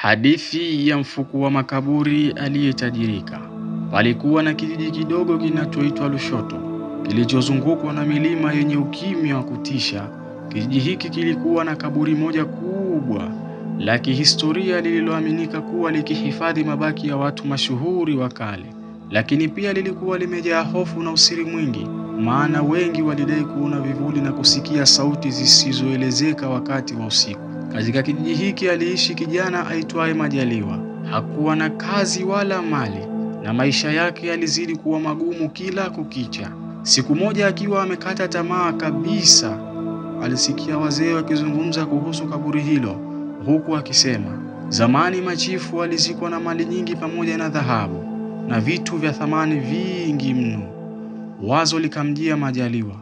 Hadithi ya mfukua makaburi aliyetajirika. Palikuwa na kijiji kidogo kinachoitwa Lushoto, kilichozungukwa na milima yenye ukimya wa kutisha. Kijiji hiki kilikuwa na kaburi moja kubwa la kihistoria lililoaminika kuwa likihifadhi mabaki ya watu mashuhuri wa kale. Lakini pia lilikuwa limejaa hofu na usiri mwingi, maana wengi walidai kuona vivuli na kusikia sauti zisizoelezeka wakati wa usiku. Katika kijiji hiki aliishi kijana aitwaye Majaliwa. Hakuwa na kazi wala mali, na maisha yake yalizidi kuwa magumu kila kukicha. Siku moja akiwa amekata tamaa kabisa, alisikia wazee wakizungumza kuhusu kaburi hilo, huku akisema, zamani machifu walizikwa na mali nyingi pamoja na dhahabu na vitu vya thamani vingi mno. Wazo likamjia Majaliwa,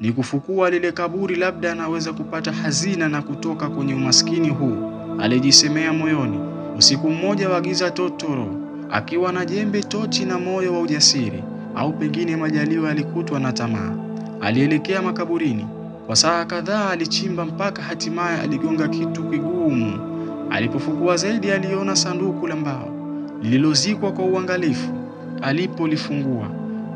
ni kufukua lile kaburi, labda anaweza kupata hazina na kutoka kwenye umaskini huu, alijisemea moyoni. Usiku mmoja wa giza totoro, akiwa na jembe, tochi na moyo wa ujasiri, au pengine Majaliwa alikutwa na tamaa, alielekea makaburini. Kwa saa kadhaa alichimba mpaka hatimaye aligonga kitu kigumu. Alipofukua zaidi, aliona sanduku la mbao lililozikwa kwa uangalifu. Alipolifungua,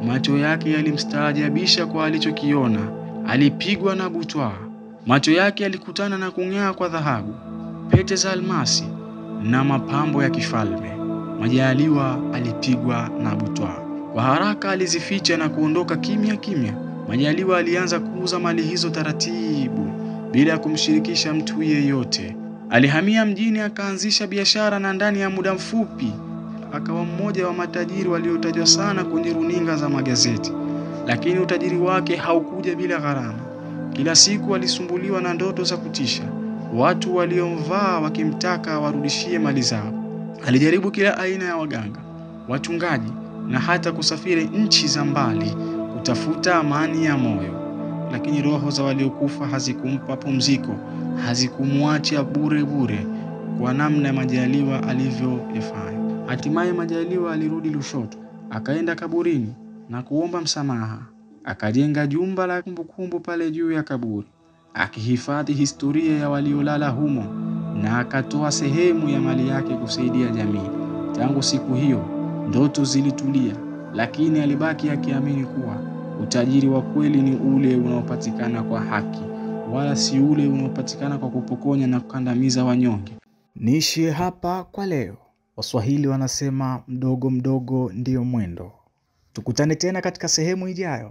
macho yake yalimstaajabisha kwa alichokiona. Alipigwa na butwaa. Macho yake yalikutana na kung'aa kwa dhahabu, pete za almasi na mapambo ya kifalme. Majaliwa alipigwa na butwaa. Kwa haraka alizificha na kuondoka kimya kimya. Majaliwa alianza kuuza mali hizo taratibu bila kumshirikisha mtu yeyote. Alihamia mjini akaanzisha biashara, na ndani ya muda mfupi akawa mmoja wa matajiri waliotajwa sana kwenye runinga za magazeti. Lakini utajiri wake haukuja bila gharama. Kila siku alisumbuliwa na ndoto za kutisha, watu waliomvaa wakimtaka warudishie mali zao. Alijaribu kila aina ya waganga, wachungaji na hata kusafiri nchi za mbali kutafuta amani ya moyo. Lakini roho za waliokufa hazikumpa pumziko, hazikumwacha bure bure kwa namna Majaliwa alivyoyafanya. Hatimaye Majaliwa alirudi Lushoto, akaenda kaburini na kuomba msamaha. Akajenga jumba la kumbukumbu pale juu ya kaburi, akihifadhi historia ya waliolala humo, na akatoa sehemu ya mali yake kusaidia jamii. Tangu siku hiyo ndoto zilitulia, lakini alibaki akiamini kuwa utajiri wa kweli ni ule unaopatikana kwa haki, wala si ule unaopatikana kwa kupokonya na kukandamiza wanyonge. Niishie hapa kwa leo. Waswahili wanasema mdogo mdogo ndiyo mwendo. Tukutane tena katika sehemu ijayo.